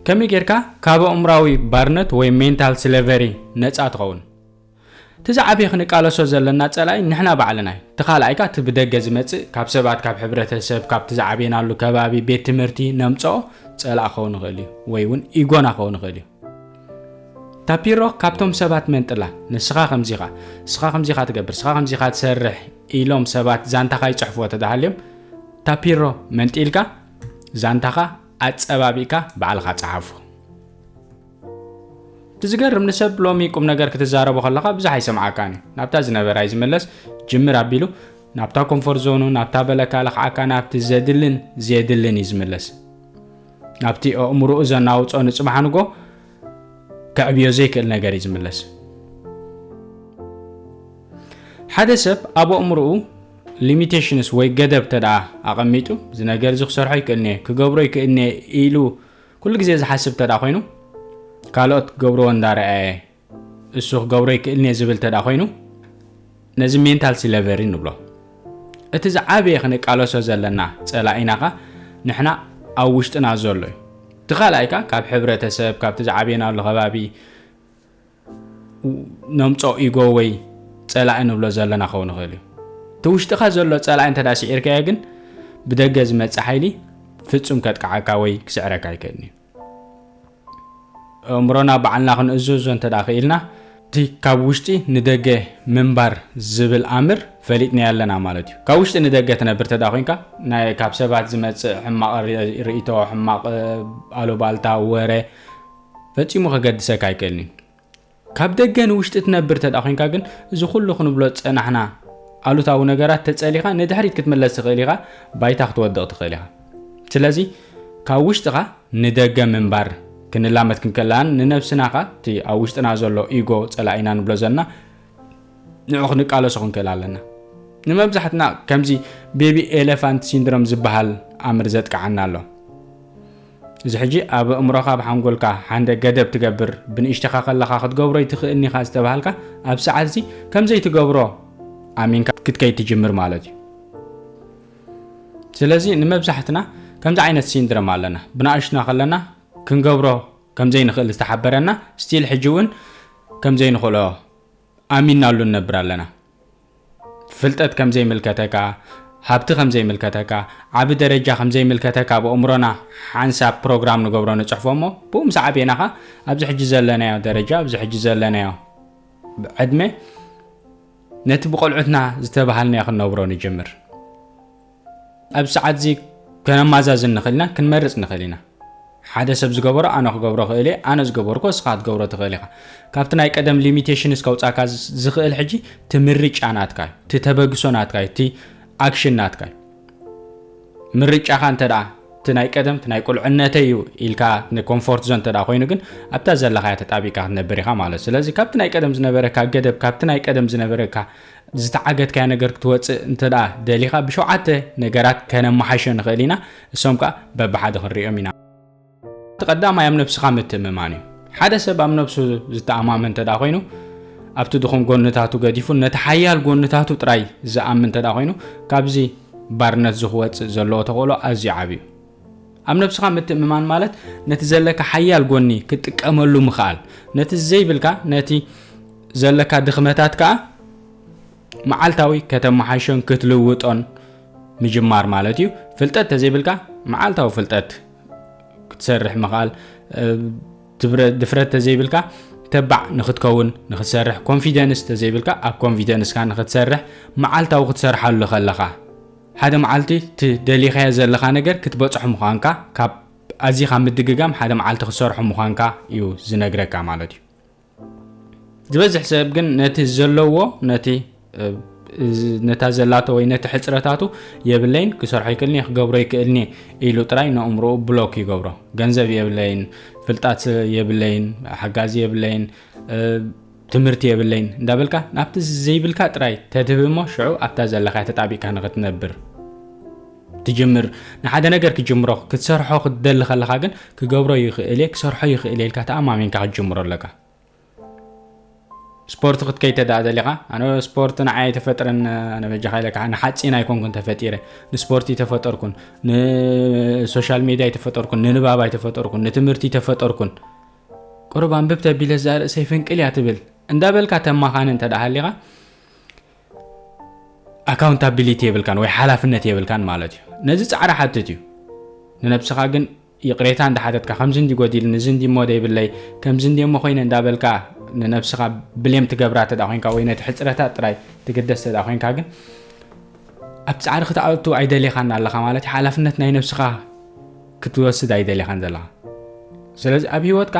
ከመይ ጌርካ ካብ ኣእምራዊ ባርነት ወይ ሜንታል ስሌቨሪ ነጻ ትኸውን? እቲ ዝዓበየ ክንቃለሶ ዘለና ጸላኢ ንሕና ባዕልና እዩ። እቲ ካልኣይ ከኣ እቲ ብደገ ዝመጽእ፣ ካብ ሰባት፣ ካብ ሕብረተሰብ፣ ካብቲ ዝዓበየናሉ ከባቢ፣ ቤት ትምህርቲ ነምጽኦ ጸላኢ ክኸውን ይኽእል እዩ፣ ወይ እውን ኢጎና ክኸውን ይኽእል እዩ። ታፒሮ ካብቶም ሰባት መንጥላ፣ ንስኻ ከምዚኻ፣ ንስኻ ከምዚኻ ትገብር፣ ንስኻ ከምዚኻ ትሰርሕ ኢሎም ሰባት ዛንታኻ ይጽሕፍዎ ተዳሃልዮም፣ ታፒሮ መንጢልካ ዛንታኻ ኣጸባቢእካ ባዕልኻ ጸሓፎ። እቲ ዝገርም ንሰብ ሎሚ ቁም ነገር ክትዛረቦ ከለኻ ብዙሕ ኣይሰምዓካን እዩ። ናብታ ዝነበራ እዩ ዝምለስ። ጅምር ኣቢሉ ናብታ ኮምፎርት ዞኑ፣ ናብታ በለካ ለኽዓካ፣ ናብቲ ዘድልን ዘየድልን እዩ ዝምለስ። ናብቲ ኣእምሮኡ ዘናውጾ ንጽባሕ ንጎ ከዕብዮ ዘይክእል ነገር እዩ ዝምለስ። ሓደ ሰብ ኣብ ኣእምሮኡ ሊሚቴሽንስ ወይ ገደብ ተደኣ ኣቐሚጡ፣ እዚ ነገር እዚ ክሰርሖ ይክእልኒ እየ፣ ክገብሮ ይክእልኒ እየ ኢሉ ኩሉ ግዜ ዝሓስብ ተደኣ ኮይኑ፣ ካልኦት ክገብርዎ እንዳረኣየ እሱ ክገብሮ ይክእልኒ እየ ዝብል ተደኣ ኮይኑ፣ ነዚ ሜንታል ስሌቨሪ ንብሎ። እቲ ዝዓበየ ክንቃለሶ ዘለና ጸላኢናኻ ንሕና ኣብ ውሽጥና ዘሎ እዩ። እቲ ካልኣይካ ካብ ሕብረተሰብ፣ ካብቲ ዝዓበየናሉ ከባቢ ነምጾ ኢጎ ወይ ጸላኢ ንብሎ ዘለና ክኸውን ይኽእል እዩ። እቲ ውሽጥኻ ዘሎ ጸላኢ እንተ ደኣ ስዒርካዮ ግን ብደገ ዝመጽእ ሓይሊ ፍጹም ከጥቅዓካ ወይ ክስዕረካ ኣይክእልን እዩ። ኣእምሮና ባዕልና ክንእዝዞ እንተ ደኣ ክኢልና፣ እቲ ካብ ውሽጢ ንደገ ምንባር ዝብል ኣምር ፈሊጥናዮ ኣለና ማለት እዩ። ካብ ውሽጢ ንደገ ትነብር እንተ ደኣ ኮይንካ፣ ናይ ካብ ሰባት ዝመጽእ ሕማቕ ሪ-፣ ርእይቶ፣ ሕማቕ፣ እ፣ ኣሉባልታ፣ ወረ ፈጺሙ ከገድሰካ ኣይክእልን እዩ። ካብ ደገ ንውሽጢ ትነብር እንተ ደኣ ኮይንካ ግን፣ እዚ ኩሉ ክንብሎ ዝጸናሕና ኣሉታዊ ነገራት ተጸሊኻ ንድሕሪት ክትምለስ ትኽእል ኢኻ፣ ባይታ ክትወድቕ ትኽእል ኢኻ። ስለዚ ካብ ውሽጥኻ ንደገ ምንባር ክንላመድ ክንክእላን ንነብስና ኸኣ እቲ ኣብ ውሽጥና ዘሎ ኢጎ ጸላኢና ንብሎ ዘለና ንዑ ክንቃለሶ ክንክእል ኣለና። ንመብዛሕትና ከምዚ ቤቢ ኤሌፋንት ሲንድሮም ዝበሃል ኣምር ዘጥቅዓና ኣሎ። እዚ ሕጂ ኣብ ኣእምሮኻ፣ ኣብ ሓንጎልካ ሓንደ ገደብ ትገብር፣ ብንእሽተኻ ከለኻ ክትገብሮ ይትኽእልኒ ኢኻ ዝተባሃልካ፣ ኣብ ሰዓት እዚ ከም ዘይትገብሮ ኣሚንካ ክትከይድ ትጅምር ማለት እዩ። ስለዚ ንመብዛሕትና ከምዚ ዓይነት ሲንድሮም ኣለና። ብንኣሽቱና ከለና ክንገብሮ ከም ዘይንኽእል ዝተሓበረና፣ ስቲል ሕጂ እውን ከም ዘይንኽእሎ ኣሚናሉ ንነብር ኣለና። ፍልጠት ከም ዘይምልከተካ፣ ሃብቲ ከም ዘይምልከተካ፣ ዓቢ ደረጃ ከም ዘይምልከተካ ኣብ ኣእምሮና ሓንሳብ ፕሮግራም ንገብሮ ንጽሕፎ እሞ፣ ብኡ ምስ ዓበናኻ ኣብዚ ሕጂ ዘለናዮ ደረጃ፣ ኣብዚ ሕጂ ዘለናዮ ዕድመ ነቲ ብቆልዑትና ዝተባሃልናዮ ክንነብሮ ንጅምር። ኣብ ሰዓት እዚ ከነማዛዝን ንኽእል ኢና፣ ክንመርጽ ንኽእል ኢና። ሓደ ሰብ ዝገበሮ ኣነ ክገብሮ ክእል እየ፣ ኣነ ዝገበርኮ እስኻ ክትገብሮ ትኽእል ኢኻ። ካብቲ ናይ ቀደም ሊሚቴሽንስ ከውጻካ ዝ-፣ ዝኽእል ሕጂ እቲ ምርጫ ናትካ እዩ፣ እቲ ተበግሶ ናትካ እዩ፣ እቲ ኣክሽን ናትካ እዩ። ምርጫኻ እንተ ደኣ እቲ ናይ ቀደም፣ እቲ ናይ ቁልዕነተይ እዩ ኢልካ ንኮምፎርት ዞን እንተ ደኣ ኮይኑ ግን ኣብታ ዘለኻያ ተጣቢቕካ ክትነብር ኢኻ ማለት እዩ። ስለዚ ካብቲ ናይ ቀደም ዝነበረካ ገደብ፣ ካብቲ ናይ ቀደም ዝነበረካ ዝተዓገትካዮ ነገር ክትወጽእ እንተ ደኣ ደሊኻ ብሸውዓተ ነገራት ከነመሓይሾ ንኽእል ኢና። እሶም ከኣ በብሓደ ክንሪኦም ኢና። እቲ ቀዳማይ ኣብ ነብስኻ ምትእምማን እዩ። ሓደ ሰብ ኣብ ነብሱ ዝተኣማመን እንተ ደኣ ኮይኑ፣ ኣብቲ ድኹም ጎንታቱ ገዲፉ ነቲ ሓያል ጎንታቱ ጥራይ ዝኣምን እንተ ደኣ ኮይኑ፣ ካብዚ ባርነት እዚ ክወጽእ ዘለዎ ተኽእሎ ኣዝዩ ዓቢ እዩ። ኣብ ነብስኻ ምትእምማን ማለት ነቲ ዘለካ ሓያል ጎኒ ክትጥቀመሉ ምኽኣል፣ ነቲ ዘይብልካ፣ ነቲ ዘለካ ድኽመታት ከኣ መዓልታዊ ከተመሓይሾን ክትልውጦን ምጅማር ማለት እዩ። ፍልጠት ተዘይብልካ መዓልታዊ ፍልጠት ክትሰርሕ ምኽኣል፣ እ፣ ትብረ-፣ ድፍረት ተዘይብልካ ተባዕ ንኽትከውን ንኽትሰርሕ፣ ኮንፊደንስ ተዘይብልካ ኣብ ኮንፊደንስካ ንኽትሰርሕ መዓልታዊ ክትሰርሓሉ ከለኻ፣ ሓደ መዓልቲ እቲ ደሊኻዮ ዘለኻ ነገር ክትበጽሖ ምዃንካ፣ ካብ ኣዚኻ ምድግጋም ሓደ መዓልቲ ክትሰርሖ ምዃንካ እዩ ዝነግረካ ማለት እዩ። ዝበዝሕ ሰብ ግን ነቲ ዘለዎ፣ ነቲ፣ እ፣ እዚ፣ ነታ ዘላቶ ወይ ነቲ ሕጽረታቱ የብለይን፣ ክሰርሖ ይክእልኒ፣ ክገብሮ ይክእልኒ ኢሉ ጥራይ ንእምሮኡ ብሎክ ይገብሮ። ገንዘብ የብለይን፣ ፍልጣት የብለይን፣ ሓጋዚ የብለይን፣ እ፣ ትምህርቲ የብለይን እንዳበልካ ናብቲ ዘይብልካ ጥራይ ተድህብ እሞ ሽዑ ኣብታ ዘለኻ ተጣቢቕካ ንኽትነብር ትጅምር። ንሓደ ነገር ክትጅምሮ ክትሰርሖ ክትደሊ ከለኻ ግን ክገብሮ ይኽእል እየ፣ ክሰርሖ ይኽእል እየ ኢልካ ተኣማሚንካ ክትጅምሮ ኣለካ። ስፖርት ክትከይ ተደኣ ደሊኻ፣ ኣነ ስፖርት ንዓይ ኣይተፈጥረን፣ ኣነ በጃኻ ኢለካ፣ ንሓፂን ኣይኮንኩን ተፈጢረ፣ ንስፖርት ኣይተፈጠርኩን፣ ንሶሻል ሜድያ ኣይተፈጠርኩን፣ ንንባብ ኣይተፈጠርኩን፣ ንትምህርቲ ኣይተፈጠርኩን። ቁሩብ ኣንብብ ተቢለ እዛ ርእሰይ ፍንቅል እያ ትብል እንዳበልካ ተማኻኒ እንተ ደኣ ሃሊኻ፣ ኣካውንታቢሊቲ የብልካን ወይ ሓላፍነት የብልካን ማለት እዩ። ነዚ ጻዕሪ ሓትት እዩ። ንነብስኻ ግን ይቕሬታ እንዳሓተትካ፣ ከምዚ እንዲ ጎዲልኒ፣ እዚ እንዲ እሞ ደይብለይ፣ ከምዚ እንዲ እሞ ኮይነ እንዳበልካ፣ ንነብስኻ ብሌም ትገብራ ተዳ ኮይንካ ወይ ነቲ ሕጽረታት ጥራይ ትግደስ ተዳ ኮይንካ ግን፣ ኣብ ጻዕሪ ክትኣቱ ኣይደሌኻን ኣለኻ ማለት እዩ። ሓላፍነት ናይ ነብስኻ ክትወስድ ኣይደሌኻን ዘለኻ። ስለዚ ኣብ ህይወትካ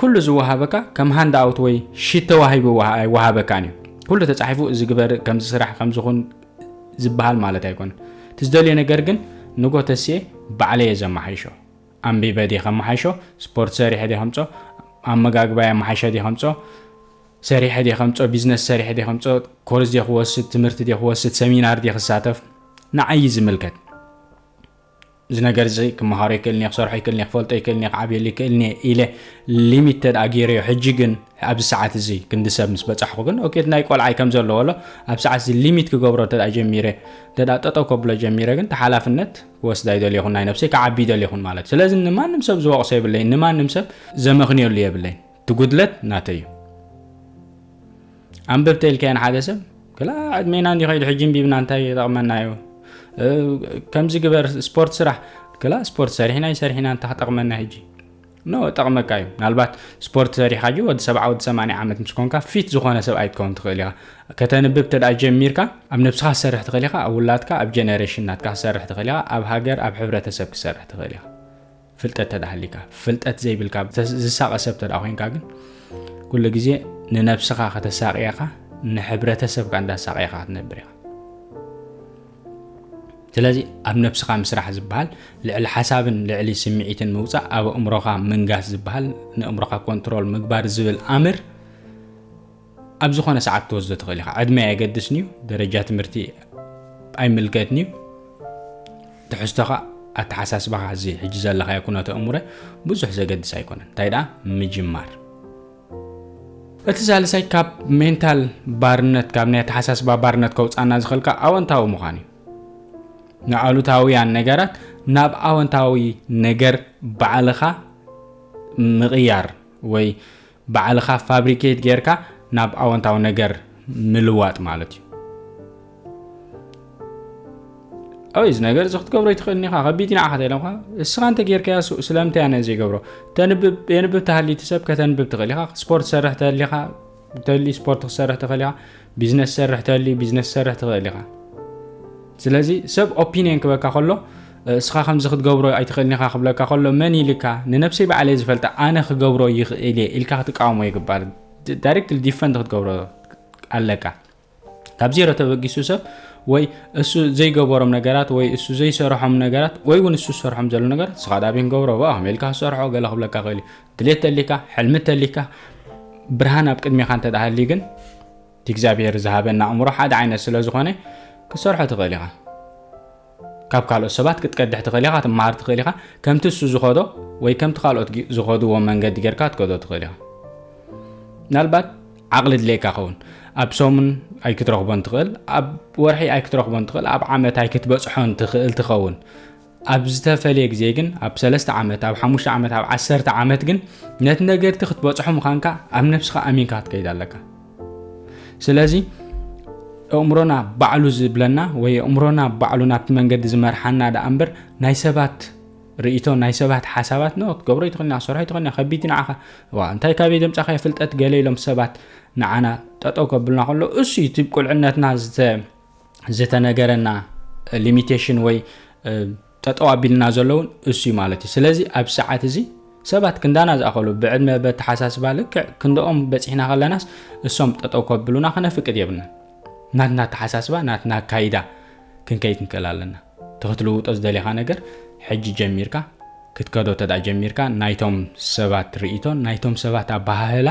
ኩሉ ዝወሃበካ ከም ሃንድ ኣውት ወይ ሺት ተዋሂቡ ወሃ-፣ ኣይወሃበካን እዩ። ኩሉ ተጻሒፉ እዚ ግበር፣ ከምዚ ስራሕ፣ ከምዚ ኩን ዝበሃል ማለት ኣይኮነን። እቲ ዝደልዮ ነገር ግን ንጎ ተስኤ ባዕለየ ዘመሓይሾ። ኣንቢበ ድየ ከመሓይሾ? ስፖርት ሰሪሐ ድየ ከምጾ? ኣመጋግባይ ኣመሓይሸ ድየ ከምጾ? ሰሪሐ ድየ ከምጾ? ቢዝነስ ሰሪሐ ድየ ከምጾ? ኮርስ ድየ ክወስድ? ትምህርቲ ድየ ክወስድ? ሰሚናር ድየ ክሳተፍ? ንዓይ እዩ ዝምልከት። እዚ ነገር እዚ ክመሃሮ ይክእል እየ፣ ክሰርሖ ይክእል እየ፣ ክፈልጦ ይክእል እየ፣ ክዓብየሉ ይክእል እየ ኢለ ሊሚት ተደኣ ገይረዮ፣ ሕጂ ግን ኣብዚ ሰዓት እዚ ክንዲ ሰብ ምስ በጻሕኩ ግን፣ ኦኬ፣ እቲ ናይ ቆልዓይ ከም ዘለዎ ኣሎ፣ ኣብ ሰዓት እዚ ሊሚት ክገብሮ ተደኣ ጀሚረ፣ ተደኣ ጠጠው ከብሎ ጀሚረ፣ ግን እቲ ሓላፍነት ክወስድ ኣይደልየኹን፣ ናይ ነብሰይ ክዓቢ ይደልየኹን ማለት እዩ። ስለዚ ንማንም ሰብ ዝወቕሶ የብለይን፣ ንማንም ሰብ ዘመኽንየሉ የብለይን። እቲ ጉድለት ናተይ እዩ። ኣንብብ ተኢልካዮ ንሓደ ሰብ፣ ክላ ዕድሜና እንዲ ከይዱ ሕጂ እንቢብና እንታይ ይጠቕመና እዩ? እ፣ ከምዚ ግበር፣ ስፖርት ስራሕ፣ ክላ ስፖርት ሰሪሕና ይሰሪሕና እንታይ ክጠቕመና ሕጂ? ኖ፣ ጠቕመካ እዩ። ምናልባት ስፖርት ሰሪሕካ ሕጂ ወዲ ሰብዓ ወዲ ሰማንያ ዓመት ምስ ኮንካ ፊት ዝኾነ ሰብ ኣይትከውን ትኽእል ኢኻ። ከተንብብ ተደኣ ጀሚርካ ኣብ ነብስኻ ትሰርሕ ትኽእል ኢኻ፣ ኣብ ውላድካ፣ ኣብ ጀነሬሽን ናትካ ክሰርሕ ትኽእል ኢኻ፣ ኣብ ሃገር፣ ኣብ ሕብረተሰብ ክሰርሕ ትኽእል ኢኻ። ፍልጠት ተደኣ ሃሊካ፣ ፍልጠት ዘይብልካ ተስ-፣ ዝሳቐ ሰብ ተደኣ ኮይንካ ግን፣ ኩሉ ግዜ ንነብስኻ ከተሳቕየኻ፣ ንሕብረተሰብካ እንዳሳቐየኻ ክትነብር ኢኻ። ስለዚ ኣብ ነብስኻ ምስራሕ ዝበሃል ልዕሊ ሓሳብን ልዕሊ ስምዒትን ምውጻእ፣ ኣብ ኣእምሮኻ ምንጋስ ዝበሃል ንኣእምሮኻ ኮንትሮል ምግባር ዝብል ኣምር ኣብ ዝኾነ ሰዓት ክትወስዶ ትኽእል ኢኻ። ዕድመ ኣየገድስን እዩ፣ ደረጃ ትምህርቲ ኣይምልከትን እዩ። ትሕዝቶኻ፣ ኣተሓሳስባኻ፣ እዚ ሕጂ ዘለኻዮ ኩነተ ኣእምሮ ብዙሕ ዘገድስ ኣይኮነን። እንታይ ደኣ ምጅማር። እቲ ሳልሳይ ካብ ሜንታል ባርነት፣ ካብ ናይ ኣተሓሳስባ ባርነት ከውጻና ዝኽእልካ ኣወንታዊ ምዃን እዩ። ንኣሉታውያን ነገራት ናብ ኣወንታዊ ነገር ባዕልኻ ምቕያር ወይ ባዕልኻ ፋብሪኬት ጌርካ ናብ ኣወንታዊ ነገር ምልዋጥ ማለት እዩ። ኣይ፣ እዚ ነገር እዚ ክትገብሮ ኣይትኽእልን ኢኻ፣ ከቢድ እዩ ንዓኻ ተኢሎምኻ፣ እስኻ እንተ ጌርካዮ ሱ-፣ ስለምንታይ ኣነ ዘይገብሮ? ተንብብ፣ የንብብ ተሃሊ እቲ ሰብ ከተንብብ ትኽእል ኢኻ፣ ስፖርት ትሰርሕ ተሊኻ፣ ተሊ ስፖርት ክትሰርሕ ትኽእል ኢኻ፣ ቢዝነስ ትሰርሕ ተሊ ቢዝነስ ትሰርሕ ትኽእል ኢኻ። ስለዚ ሰብ ኦፒንየን ክበካ ከሎ፣ እስኻ ከምዚ ክትገብሮ ኣይትኽእልን ኢኻ ክብለካ ከሎ፣ መን ኢልካ? ንነብሰይ ባዕለይ ዝፈልጣ፣ ኣነ ክገብሮ ይኽእል እየ ኢልካ ክትቃወሞ ይግባእ። ዳይሬክትሊ ዲፈንድ ክትገብሮ ኣለካ። ካብ ዜሮ ተበጊሱ ሰብ ወይ እሱ ዘይገበሮም ነገራት ወይ እሱ ዘይሰርሖም ነገራት ወይ እውን እሱ ዝሰርሖም ዘሎ ነገራት፣ ንስኻ ዳኣ ኣበይ ክንገብሮ፣ ብኣ ከመይ ኢልካ ክትሰርሖ ገለ ክብለካ ይኽእል እዩ። ድሌት ተሊካ፣ ሕልሚ ተሊካ፣ ብርሃን ኣብ ቅድሜኻ እንተ ደኣ ሃልዩ ግን፣ እቲ እግዚኣብሔር ዝሃበና ኣእምሮ ሓደ ዓይነት ስለ ዝኾነ፣ ክትሰርሖ ትኽእል ኢኻ። ካብ ካልኦት ሰባት ክትቀድሕ ትኽእል ኢኻ፣ ክትመሃር ትኽእል ኢኻ። ከምቲ እሱ ዝኸዶ ወይ ከምቲ ካልኦት ጊ-፣ ዝኸድዎ መንገዲ ጌርካ ክትከዶ ትኽእል ኢኻ። ምናልባት ዓቕሊ ድሌካ ኸውን። ኣብ ሰሙን ኣይክትረኽቦን ትኽእል፣ ኣብ ወርሒ ኣይክትረኽቦን ትኽእል፣ ኣብ ዓመት ኣይክትበጽሖን ትኽእል ትኸውን። ኣብ ዝተፈልየ ግዜ ግን፣ ኣብ ሰለስተ ዓመት፣ ኣብ ሓሙሽተ ዓመት፣ ኣብ ዓሰርተ ዓመት ግን፣ ነቲ ነገር'ቲ ክትበጽሖ ምዃንካ ኣብ ነብስኻ ኣሚንካ ክትከይድ ኣለካ። ስለዚ፣ ኣእምሮና ባዕሉ ዝብለና ወይ ኣእምሮና ባዕሉ ናብቲ መንገዲ ዝመርሓና ደኣ እምበር፣ ናይ ሰባት ርእይቶ፣ ናይ ሰባት ሓሳባት፣ ኖ፣ ክትገብሮ ኣይትኽእልን ኢኻ፣ ክትሰርሖ ኣይትኽእልን ኢኻ፣ ከቢድ እዩ ንዓኻ፣ ዋ፣ እንታይ ካበይ ዘምጻኻዮ ፍልጠት፣ ገለ ኢሎም ሰባት ንዓና ጠጠው ከብሉና ከለዉ፣ እሱ እዩ እቲ ቁልዕነትና ዝተ-፣ ዝተነገረና ሊሚቴሽን ወይ፣ እ፣ ጠጠው ኣቢልና ዘሎ እውን እሱ እዩ ማለት እዩ። ስለዚ ኣብዚ ሰዓት እዚ ሰባት ክንዳና ዝኣኸሉ ብዕድመ በተሓሳስባ ልክዕ ክንድኦም በጺሕና ከለናስ እሶም ጠጠው ከብሉና ከነፍቅድ የብልናን። ናትና ኣተሓሳስባ፣ ናትና ኣካይዳ ክንከይድ ክንክእል ኣለና። እቲ ክትልውጦ ዝደሌኻ ነገር ሕጂ ጀሚርካ ክትከዶ ተደኣ ጀሚርካ ናይቶም ሰባት ርእይቶን ናይቶም ሰባት ኣበሃህላ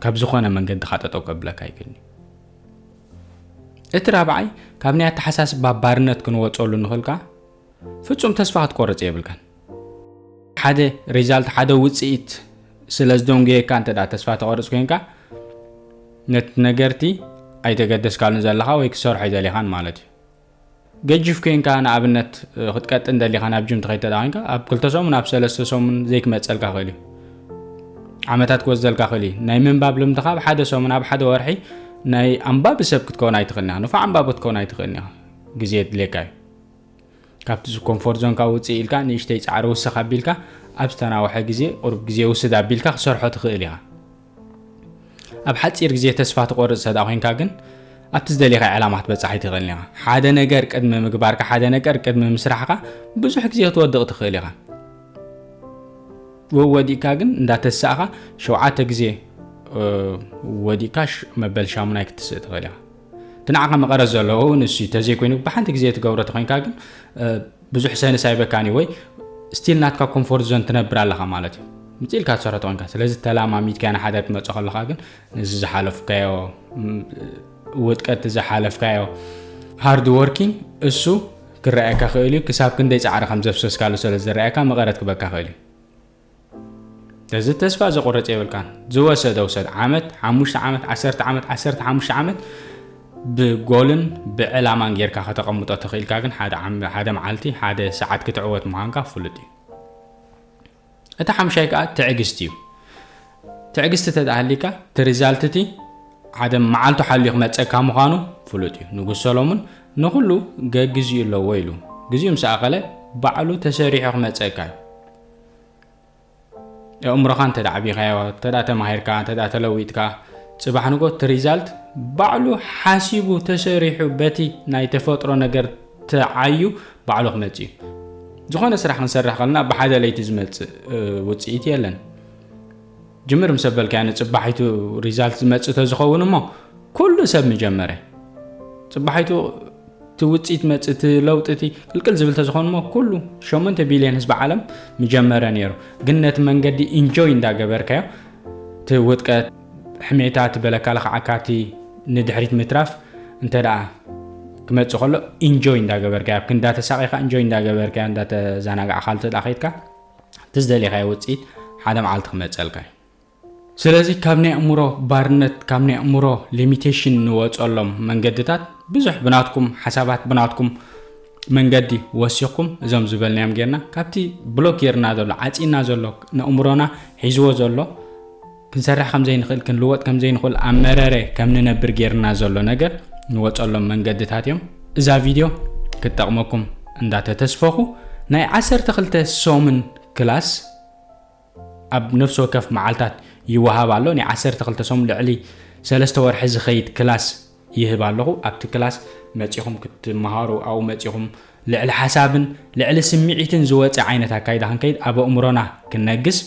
ካብ ዝኾነ መንገድኻ ጠጠው ከብለካ ኣይክእልን እዩ። እቲ ራብዓይ ካብ ናይ ኣተሓሳስባ ባርነት ክንወጸሉ ንኽእል ከኣ ፍጹም ተስፋ ክትቆርጽ የብልካን። ሓደ ሪዛልት፣ ሓደ ውጽኢት ስለ ዝደንጉየካ እንተ ደኣ ተስፋ ተቆርጽ ኮይንካ፣ ነቲ ነገርቲ ኣይተገደስካሉን ዘለኻ ወይ ክትሰርሖ ኣይደሊኻን ማለት እዩ። ገጅፍ ኮይንካ ንኣብነት ክትቀጥን ደሊኻ ናብ ጅም ትኸይድ ተዳ ኮይንካ ኣብ ክልተ ሰሙን ኣብ ሰለስተ ሰሙን ዘይክመፀልካ ክእል እዩ። ዓመታት ክወስደልካ ክእል እዩ። ናይ ምንባብ ልምድኻ ኣብ ሓደ ሰሙን ኣብ ሓደ ወርሒ ናይ ኣንባቢ ሰብ ክትከውን ኣይትኽእልን ኢኻ። ንፉዕ ኣንባቢ ክትከውን ኣይትኽእልን ኢኻ። ግዜ የድልየካ እዩ። ካብቲ ኮምፎርት ዞንካ ውፅእ ኢልካ ንእሽተይ ፃዕሪ ውስኽ ኣቢልካ ኣብ ዝተናውሐ ግዜ ቁሩብ ግዜ ውስድ ኣቢልካ ክሰርሖ ትኽእል ኢኻ። ኣብ ሓፂር ግዜ ተስፋ ትቆርፅ ሰዳ ኮይንካ ግን ኣብቲ ዝደሊኻ ዕላማ ክትበፅሕ ኣይትኽእልን ኢኻ። ሓደ ነገር ቅድሚ ምግባርካ ሓደ ነገር ቅድሚ ምስራሕካ ብዙሕ ግዜ ክትወድቕ ትኽእል ኢኻ። ወዲእካ ግን እንዳተሳእኻ ሸውዓተ ግዜ ወዲእካ መበል ሻሙናይ ክትስእ ትኽእል ኢኻ። እቲ ንዓኻ መቐረት ዘለዎ እውን እሱ ተዘይኮይኑ ብሓንቲ ግዜ ትገብሮ ተኮይንካ ግን ብዙሕ ሰንስ ኣይበካን እዩ ወይ ስቲል ናትካ ኮምፎርት ዞን ትነብር ኣለኻ ማለት እዩ። ምፅእ ኢልካ ትሰርሖ ተኮይንካ ስለዚ ተላማሚትካ ንሓደ ክትመፅእ ከለኻ ግን ነዚ ዝሓለፍካዮ ውጥቀት ዝሓለፍካዮ ሃርድ ወርኪንግ እሱ ክረኣየካ ክእል እዩ። ክሳብ ክንደይ ፃዕሪ ከም ዘፍሰስካሉ ስለ ዝረኣየካ መቐረት ክበካ ክእል እዩ። እዚ ተስፋ ዘቁርፅ የብልካን። ዝወሰደ ውሰድ ዓመት ሓሙሽተ ዓመት ዓሰርተ ዓመት ዓሰርተ ሓሙሽተ ዓመት ብጎልን ብዕላማን ጌርካ ከተቐምጦ ተኽኢልካ ግን ሓደ መዓልቲ ሓደ ሰዓት ክትዕወት ምዃንካ ፍሉጥ እዩ። እቲ ሓምሻይ ከዓ ትዕግስቲ እዩ። ትዕግስቲ ተዳሃሊካ እቲ ሪዛልት እቲ ሓደ መዓልቱ ሓልዩ ክመፀካ ምዃኑ ፍሉጥ እዩ። ንጉስ ሰሎሙን ንኩሉ ገግዚኡ ኣለዎ ኢሉ። ግዚኡ ምስ ኣኸለ ባዕሉ ተሰሪሑ ክመፀካ እዩ። ኣእምሮኻ እንተ ኣዕቢኻዮ፣ እንተ ተማሂርካ፣ እንተ ተለዊጥካ፣ ፅባሕ ንጎ እቲ ሪዛልት ባዕሉ ሓሲቡ ተሰሪሑ በቲ ናይ ተፈጥሮ ነገር ተዓዩ ባዕሉ ክመፅእ እዩ። ዝኾነ ስራሕ ክንሰርሕ ከለና ብሓደ ለይቲ ዝመፅእ ውፅኢት የለን። ጅምር ምስ ኣበልካዮ ንፅባሒቱ ሪዛልት ዝመፅእ ተዝኸውን እሞ ኩሉ ሰብ ምጀመረ። ፅባሒቱ እቲ ውፅኢት መፅእ እቲ ለውጢ እቲ ቅልቅል ዝብል ተዝኾን እሞ ኩሉ ሸሞንተ ቢልዮን ህዝቢ ዓለም ምጀመረ ነይሩ። ግን ነቲ መንገዲ ኢንጆይ እንዳገበርካዮ እቲ ውጥቀት ሕሜታ እቲ በለካ ለኽዓካ እቲ ንድሕሪት ምትራፍ እንተ ደኣ ክመፅእ ከሎ ኢንጆይ እንዳገበርካዮ ኣብቲ እንዳተሳቒኻ ኢንጆይ እንዳገበርካዮ እንዳተዘናጋዕካሉ ተደኣ ከይድካ እቲ ዝደሊኻዮ ውፅኢት ሓደ መዓልቲ ክመፀልካ እዩ። ስለዚ ካብ ናይ ኣእምሮ ባርነት ካብ ናይ ኣእምሮ ሊሚቴሽን ንወፀሎም መንገድታት ብዙሕ ብናትኩም ሓሳባት ብናትኩም መንገዲ ወሲኽኩም እዞም ዝበልናዮም ጌርና ካብቲ ብሎክ ጌርና ዘሎ ዓፂና ዘሎ ንእምሮና ሒዝዎ ዘሎ ክንሰርሕ ከም ዘይንኽእል ክንልወጥ ከም ዘይንኽእል ኣብ መረረ ከም ንነብር ጌርና ዘሎ ነገር ንወፀሎም መንገድታት እዮም። እዛ ቪድዮ ክትጠቕመኩም እንዳተተስፈኹ ናይ ዓሰርተ ክልተ ሰሙን ክላስ ኣብ ነፍሲ ወከፍ መዓልታት ይወሃብ ኣሎ። ናይ ዓሰርተ ክልተ ሰሙን ልዕሊ ሰለስተ ወርሒ ዝኸይድ ክላስ ይህብ ኣለኹ። ኣብቲ ክላስ መፂኹም ክትመሃሩ ኣብኡ መፂኹም ልዕሊ ሓሳብን ልዕሊ ስምዒትን ዝወፀ ዓይነት ኣካይዳ ክንከይድ ኣብ ኣእምሮና ክነግስ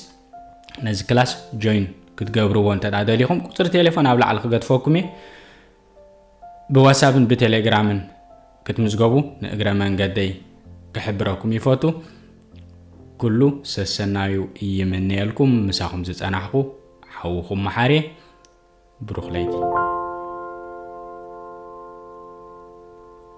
ነዚ ክላስ ጆይን ክትገብርዎ እንተ ደሊኹም ቁፅሪ ቴሌፎን ኣብ ላዕሊ ክገድፈኩም እየ። ብዋትሳፕን ብቴሌግራምን ክትምዝገቡ ንእግረ መንገደይ ክሕብረኩም ይፈቱ። ኩሉ ሰሰናዩ ይምነየልኩም። ምሳኹም ዝፀናሕኩ ሓውኹም መሓርየ። ብሩኽ ለይቲ።